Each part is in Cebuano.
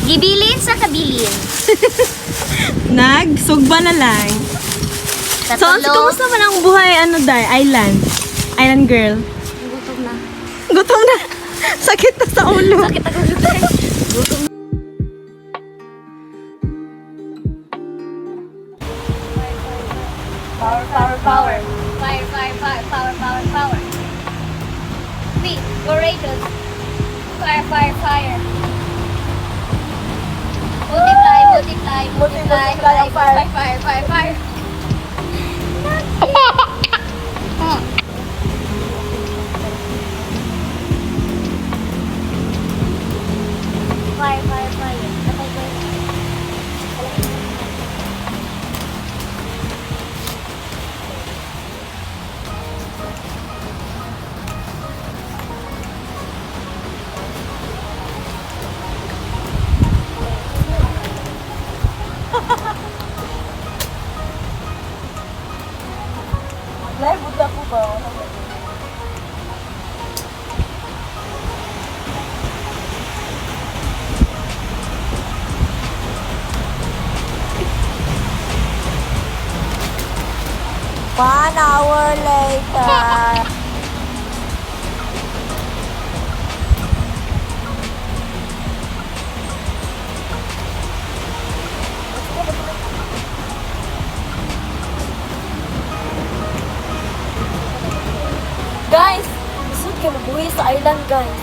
Gibilin sa kabilin. Nagsugba na lang. Sa So, tulo. kumusta man ang buhay, ano dai, island? Island girl. Gutom na. Gutom na. Sakit na sa ulo. Sakit ako gutom. Gutom. Power, power, power. Fire, fire, fire, power, power, power. We, courageous. Fire, fire, fire. Multiply, multiply, multiply, Multiply ang fire. Fire, fire, fire, fire. Fire, fire, fire. Patay ko yun. Live, buta ko ba? 1 hour later. Guys, isod kay mabuhi sa island, guys.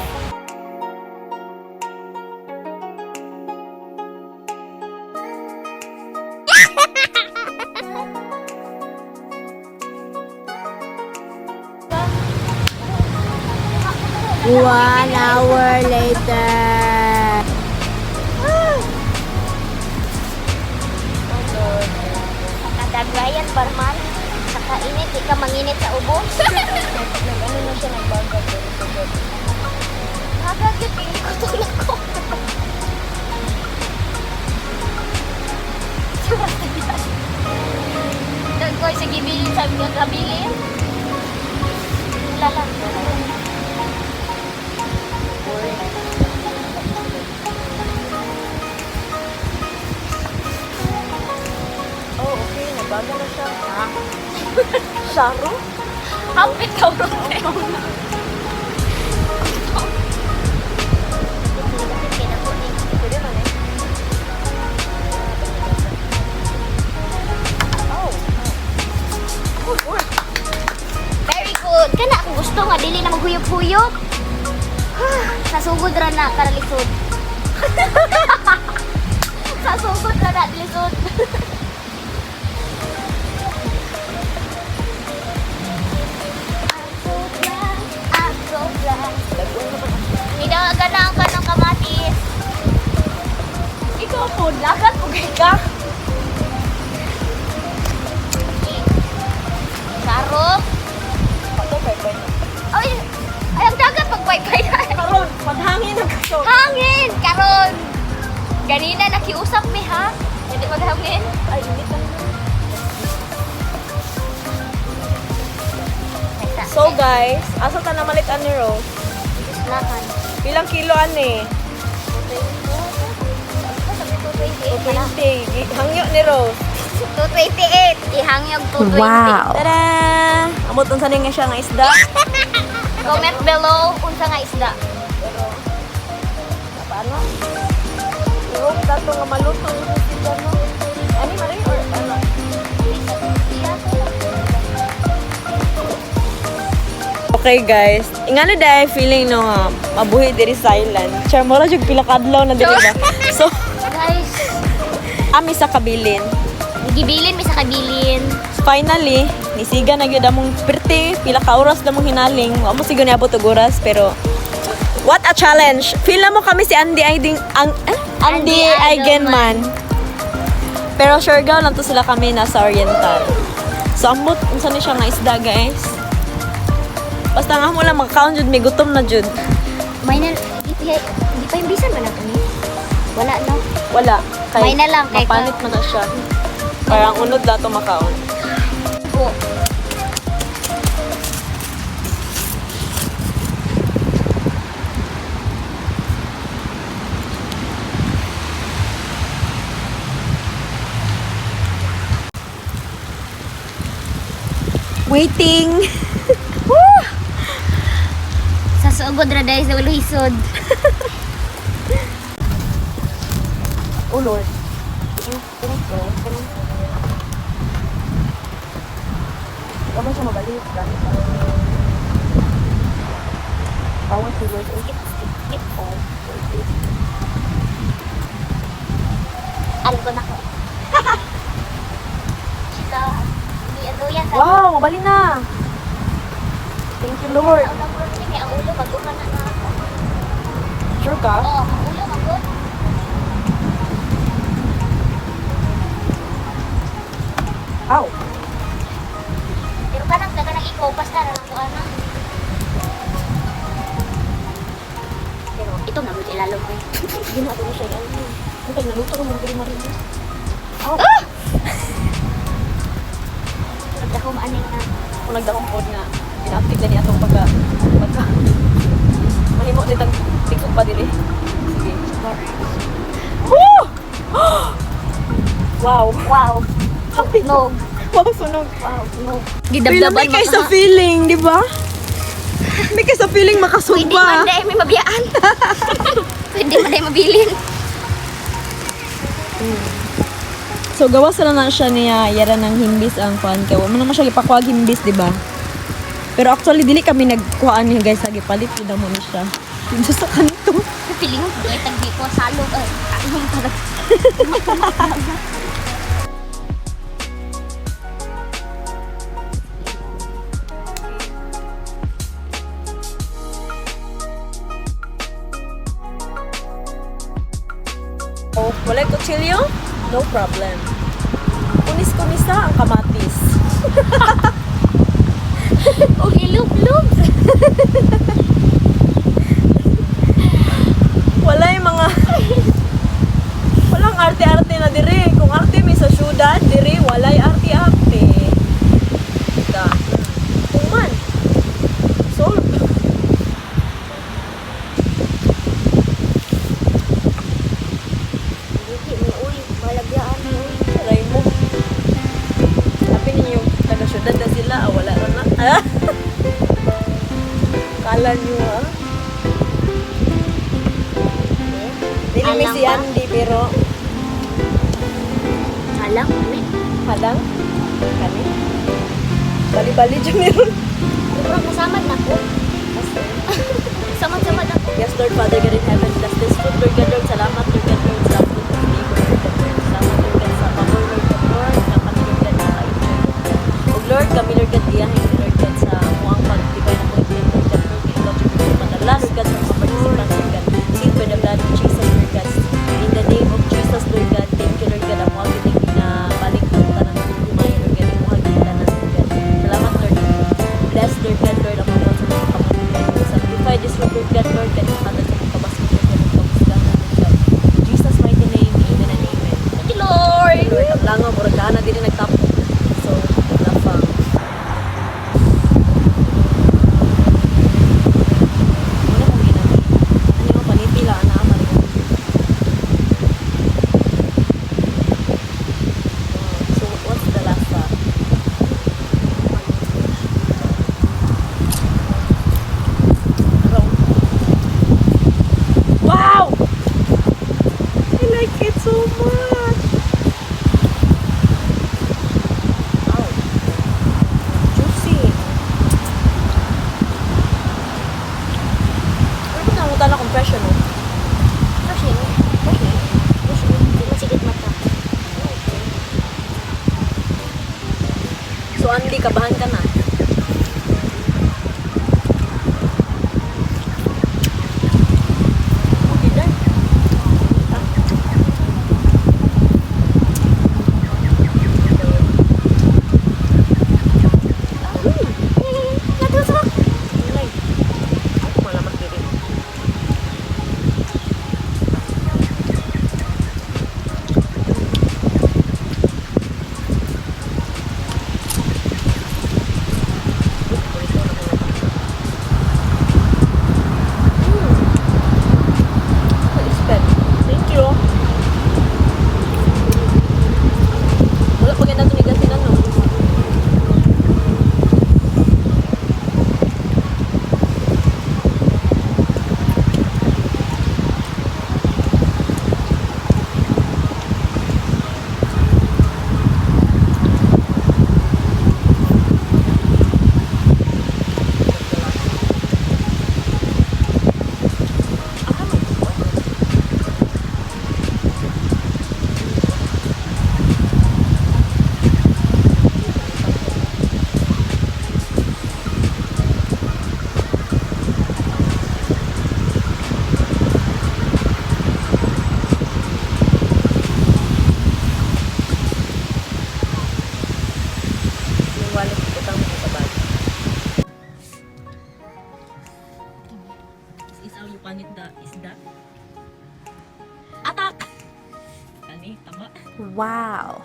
1 hour later. Sa kadagwayan, barman. Sa kainit, di ka manginit sa ubo. Nag-ano na siya, nagbagat. Pero sugod. Nagagyot, hindi ko tulog ko. Dagkoy sa gibilin, sabi nga kabilin. Wala lang. Oh, okay. Nagbaga na siya. Ah. Sharo? Hapit ka, bro. Pwede man eh. Oh. Good work. Very good. Kana ako gusto nga dili na maghuyop-huyop. Sa sugod ra na para lisod. Sa sugod ra na lisod. I'm so glad, I'm so glad. Nidagan na ang kanang kamatis. Ikaw po, lagat po kay ka. Sarop. Pato, bye bye. Ay, ay ang dagat pagbaybay na. Karon, paghangin ang kaso. Hangin! Karon! Ganina nakiusap mi ha? Hindi maghangin. Ay, init na. So guys, asa ta na malit ani Rose? Lakan. Ilang kilo ani? 228. 20. Hangyo ni Rose. 228. Ihangyog 228. Wow. Tada! Amot unsa ni nga siya nga isda? Comment below unsa nga isda. Pero paano? I-hope dato nga maluto yung isda no. Ani mari or ano? Okay guys, ingano dai feeling no nga mabuhi diri sa island. Char mura jud pila ka adlaw na diri ba. So, Guys, ami sa kabilin. gibilin mi sa kabilin. Finally, nisiga na gyud among perti, pila ka oras na mong hinaling. Wa mo siguro niabot og oras pero what a challenge. Feel na mo kami si Andy Aiding ang eh? Andy, Andy Eigenman. Pero Siargao lang to sila kami nasa Oriental. So amot unsa ni siya nga isda guys. Basta nga mo lang makakaon jud may gutom na jud. May na di pa di pa imbisan ba nato ni? Wala no. Wala. May na lang, kay mapanit man na siya. Parang unod na to makaon. Po. Waiting. Woo! Sa sugod ra dahil sa hisod. Oh Lord. Kamu siya mabalik. I want to work. Oh. Algo na ko. Sila, hindi ano yan. Wow, mabalik na. Thank you, Lord. Ang ulo, ang ulo, mag-uman na na ako. Sure ka? Oo, ang ulo, mag Ow. Pero kanang daga ng ikaw, basta na lang ko ana. Pero ito na mo ilalong ko. Ginato mo siya. Ano? Ang pag naluto ko mga marinig. Ow. Ah! Nagdahom ani nga. Kung nagdakong pod nga, ina-uptick na niya atong pagka, pagka, mahimo nitang TikTok pa dili. Sige. Woo! Wow. Wow. Sunog. Wow, sunog. Wow, sunog. Pero may kay sa feeling, di ba? May kay sa feeling Pwede man makasugba. dahil may mabiyaan. Pwede man dahil mabilin. So gawas na na siya niya yara ng himbis ang kuan kay wa man naman siya gipakuha himbis, di ba? Pero actually dili kami nagkuhaan niya guys, lagi palit gid mo ni siya. Dito sa kanto. Feeling ko kay tagbi ko salog ay. Anong talaga. Oh, wala kutsilyo? No problem. Kunis-kunisa ang kamatis. Okay, lub lub. Wala yung mga walang arte-arte na dire. Kung arte may sa syudad, dire walay arte-arte. Da. Kung man. Solve. Hindi mo uy, malabyaan mo. Aray mo. Sabi ninyo, taga syudad na sila, ah, wala na na. Ah? Kala nyo ah. Dili may Alam si ba? Andy, pero Alam, kami. halang. Kani. Bali-bali dyan meron. Pero nasamad na ko. Samad-samad ako. Yes, Lord Father God in heaven, bless this food, Lord God, Lord. Salamat, Lord God, Lord, sa food of day, Lord God, Lord. Salamat, Lord God, sa pamor, Lord God, Lord. Na kami, Lord God, naka-enjoy, Lord God. Ug Lord, kami, Lord God, iyahin, Lord God, sa muang pagtibay na content, Lord God, Lord, kay ikaw, Lord God, madala, Lord God, sa mga participants, Lord God. Sealed by the blood of Jesus, Lord God. In the name of Jesus, Lord God, thank you, Lord God, ang mga giting ginabalik ng tanan ng kumay, Lord God, imuha gitanan, Lord God. Salamat, Lord. Bless, Lord God, Lord, ang mga sa mga kamot, Lord God. Sanctify this room, Lord God, Lord God, ikatatag sa mga kabaskot, Lord God, ang kamusgahan, Lord God. In Jesus' mighty name, amen and amen. Thank you, Lord. Lord, ang langaw, murag daan na dili nagtapok. So, lapang. Muna kong ginamit. Ano yung paniti lang, ana, mali. So, what's the lasa? Wrong. Wow! I like it so much! Wow. Juicy. Pero ba't nangunta na kung fresh, ano? Fresh eh. Fresh na eh. Fresh eh. Hindi masigit mata. So, Andy, kabahan ka na. Okay, done. Natusok. Ay, ako malaman dili. This is how you panit the isda. Attack! Kani, tama. Wow.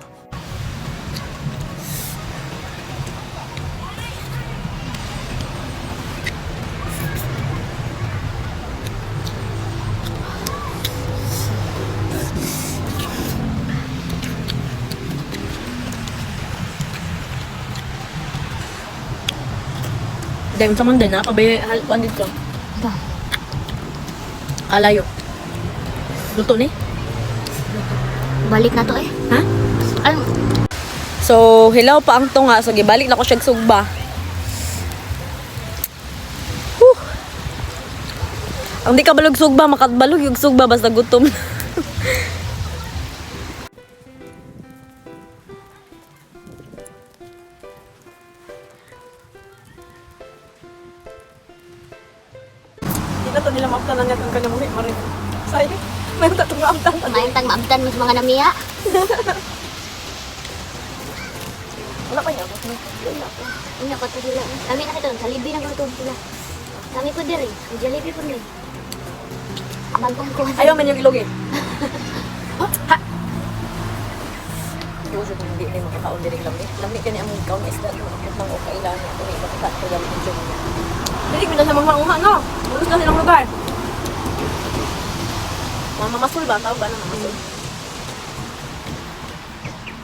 Dahil sa man din, ha? Pabay, halkuan dito. Ba? Kalayo. Luto ni? Balik na to eh. Ha? Ay, So, hilaw pa ang tunga. So, gibalik na ko siya sugba. Whew. Ang di ka balog sugba, makabalog yung sugba basta gutom. Hindi na to nila maaptan na niya kung kanya muhi marin. Sayo, may tatong maaptan. Mayang tang maabtan mas mga namiya. Wala pa niya. Wala pa. Unya ko to sila. Kami na kito, Jollibee na ko to sila. Kami po diri, ang Jollibee po diri. Bagong kuha. Ayaw man yung ilog eh. Ha? Hindi ko siya kung hindi na makakaon diri lami. Lami kani ang kaon isda makakit lang o kailan niya kung iba ka ko lang medyo niya. Dili ko na sa mga uma no. Mulos na silang lugar. Mga mamasul ba? Tawag ba na mamasul?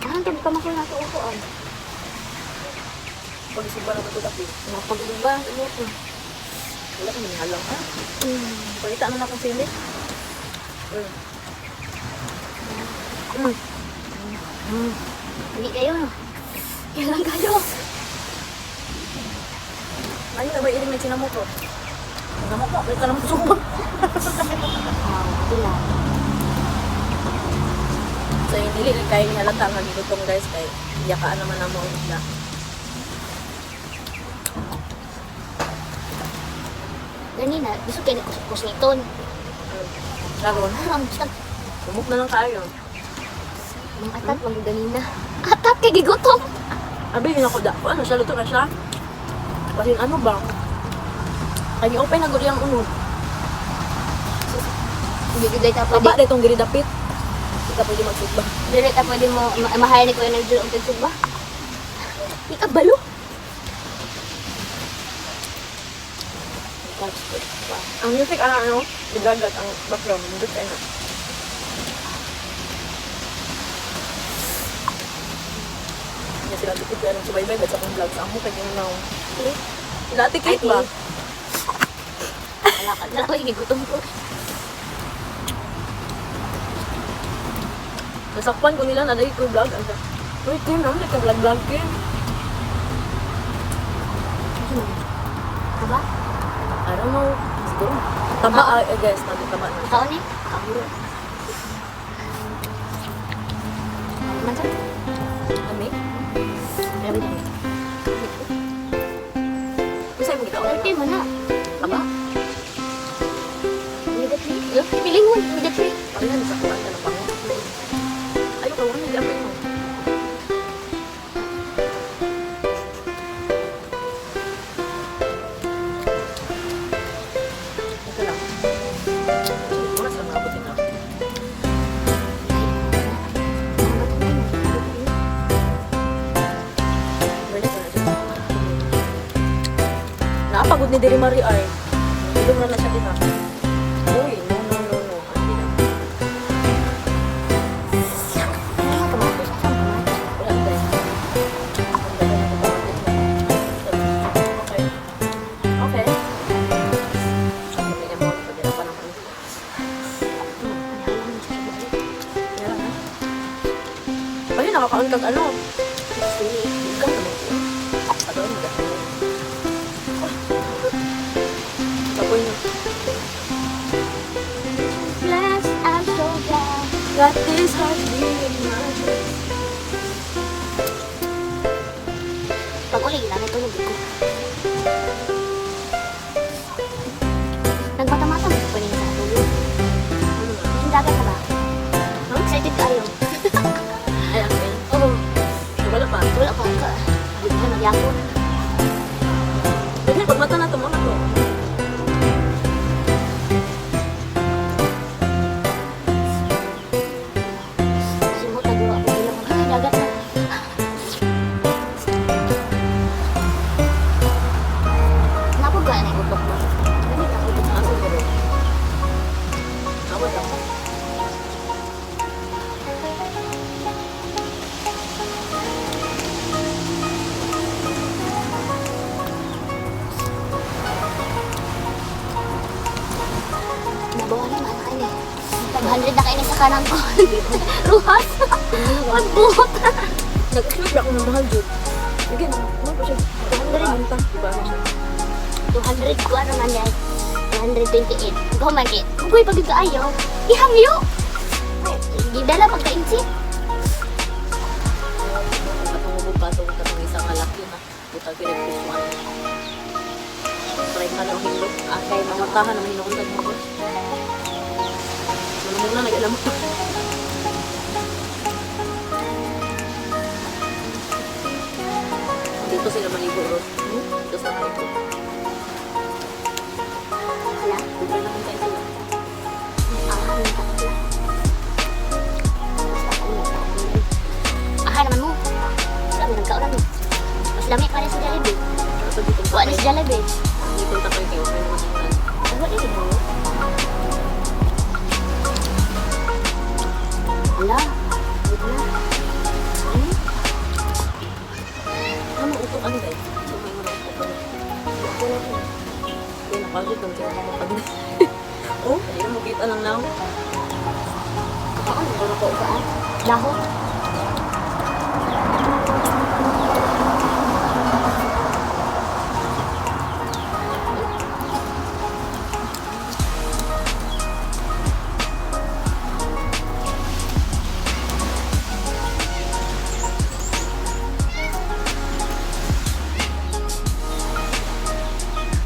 Ah, tabi pa makul na to upuan. Pag isugba na ito dapit. Mga pag-uba, upo. Wala kang halang ha. Pagkita na akong sili. Hindi kayo no. Kailan kayo? Ayun na ba iling may sinamok ko? Sinamok ko, may kanang sugba. Ah, sila. So yung dili kay ni halata nga gigutom guys kay yakaan naman namo ang isda. Ganina, gusto kayo kusniton. Karon, Ang basta Kumuk na lang kayo. mga atat mga ganina. Atat kay gigutom. Abi, yun ako da. Ano siya, luto na siya. Kasi ano ba? Ay, open na gud yung unod. Hindi gud ta Baba pwede. na itong giri dapit. Hindi ka pwede magsugba. Dili ta pwede mo ma-hire ni Kuya Nigel ang tigsugba. Di ka balo. Ang music, ano, ano, bigagat ang background. Music, ano. Hindi sila tikit kaya nang subaybay ba't sa akong vlog sa amo kaya yung now. Sila tikit ba? Wala ka na ako, gigutom ko. Nasakpan ko nila na dahil ko vlog. Ang sa, uy, Kim, naman ka vlog vlog, Kim. Aba? I don't know. Siguro. Taba, I guess. Taba, taba na. Kaon eh? Kaon. Man sa? Ami? Grabe na. Bisa mo gitaon? Thirty man na. Aba? Omega 3. Piling mo, omega 3. Parehan sa kuwan ka na pango. Ayaw ka, wala hindi mo. Ito lang. Oras lang nakabutin na. Balik ko na siya. Napagod ni Diri Marie ay. Ilong na na siya din ah. Uy, no, no, no, no. Hindi na. Wala na tayo. Ang dami na Okay. Okay. Ang dami mo, paghirapan ng ano. Meron na. Ay, nakakaon kag ano. Ikaw naman. Pagawin mo dahil. Tapoy na. Blessed, I'm so glad. Got this heart beating my chest. Pag uli, ilan tulog ko. Nagmata-mata mo pa niya sa tulog. Ano na? Yung dagat na ba? Excited kayo. Ay, ang ay. Oo. Wala pa. Wala pa ka. Hindi na magyapon. Pwede, pag mata na to, mama to. Nabawa na mahal kayo eh. 500 na kayo sa kanang ko. Ruhas. Magbuhot. Nag-expect ako ng mahal, Jud. Again, mahal pa siya. 200. Diba na siya? 200 ko ano man yan. 228. Ikaw man eh. Ugoy, pag ayaw. Ihangyo. Gidala pagkainsi. Katong ubog pasok katong isang alak yun ah. Buta pinagpisuan. Try ka ng hilo. Ah, kay mamatahan naman hinuuntan mo. Manumog na nag-alam mo. Dito sila maligo, Ros. Dito sa maligo. Wala. Libre naman tayo sila. Ah, nagtakot Aha naman mo. Sabi, nagkaon mo. Mas lami pa rin sa Jollibee. So, dito Wala sa Jollibee. Dito tapoy kayo. Okay naman yung Wala din mo. Wala. Wait na. Ano? Ano utok ano guys? So, may mga utok ano. Wala ko. Kaya napagod lang siya mapagod. Oh, hindi na makita lang now. Oo, naguro ko ba? Dahon.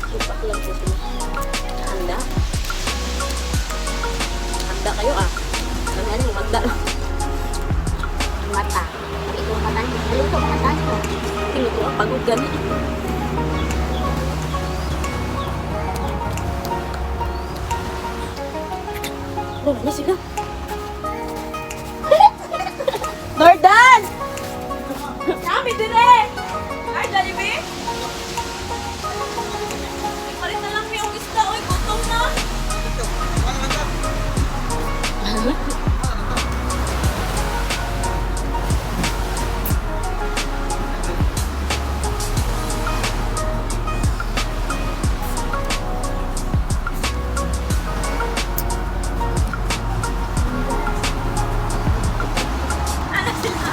Upak lang po sila. Handa. Handa kayo ah. Ano ano, handa lang. Mata. Ito ang mata. Haluto ang mata ko. Tinuto ang pagod gani. Wala na sila. Nordan! Nami dire! Ay, Jollibee! Nagpalit na lang mi og isda oy, gutom na.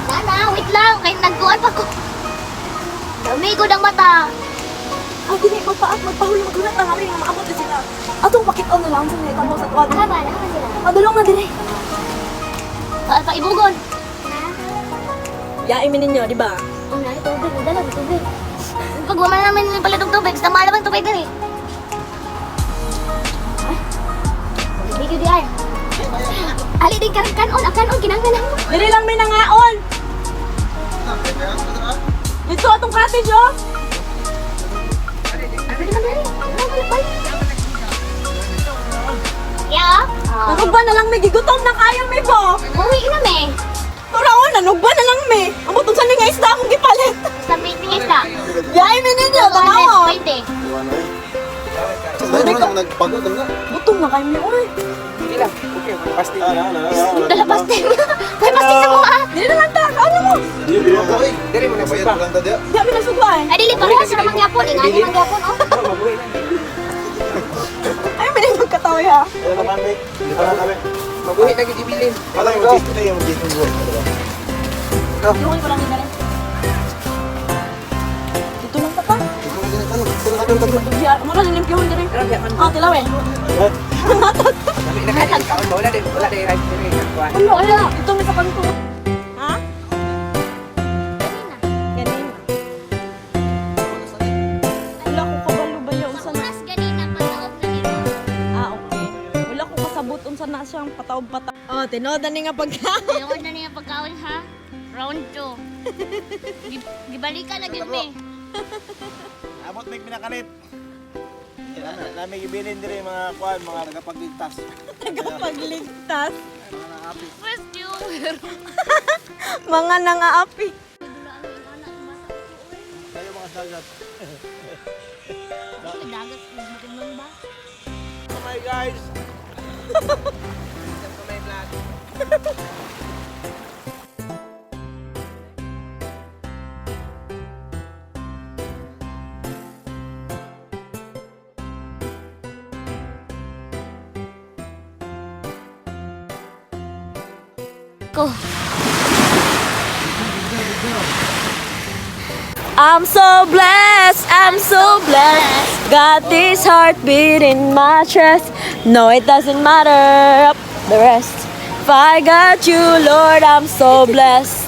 Nana, wait lang. Kaya nagkuhan pa ko. Dami ko ng mata. Ay, dili magpaat magpahulog magulat ang kami nga maabot na sila. Atong pakit-on na lang sa nila mo sa tuwan. Haba, haba sila. Madulong na dire. Pa paibugon. Ha? Yain mi ninyo, di ba? Ang nari tubig, ang dala tubig. Pag wala namin pala itong tubig, sa malabang tubig din eh. Ay, Bigyo di ay. Ali din karon kanon, ang kanon kinanglan mo. Dili lang may nangaon. Dito atong cottage oh. Pwede man dali. Ano ba? Ya. Ah. Nanugba na lang may gigutom na kayo mi po. Uwi na me. Turaon, nanugba na lang mi. Amot unsa ni nga isda akong gipalit. Sa meeting isda. Yain mi ninyo, tanawa. 220. Dahil mo nang nagpagod na. Gutom na kayo mi oy. Dala pastel. May pastel sa mga. Dili na lang ta, ano mo? Dili mo ko eh. Dili mo nagbayad lang ta diya. Di mi nasugba eh. Ay dili parehas ra man gyapon, ingani man gyapon oh. Ay, may magkatawa ya. Ano naman be? Di pa lang kami. Mabuhi na gid ibilin. Wala yung mag-gising tayo, mag-gising buhay. Yung ko lang din Dito lang ta pa. Ya, mura na limpyuhon diri. Ah, tilaw eh. Dami na kayo kaon ba? Wala din rice diri. Kuan. Ano, wala. Ito may sa kanto. Ha? Ganina. Wala ko kabalo ba ya unsa na? Mas ganina pataob na ni Rose. Ah, okay. Wala ko kasabot unsa na siyang pataob-pataob. Oh, tinood na ni nga pagkaon. Ayoko na niya pagkaon ha. Round 2. Gibalikan na gyud mi. Abot may pinakalit. Nami gibilin diri mga kuan, mga tagapagligtas. Tagapagligtas. Mga naapi. Rescue. Mga nangaapi. Tayo mga sagat. Dagat man ba? Oh my guys. Welcome to my vlog. ko. I'm so blessed, I'm so blessed. Got this heartbeat in my chest. No, it doesn't matter the rest. If I got you, Lord, I'm so blessed.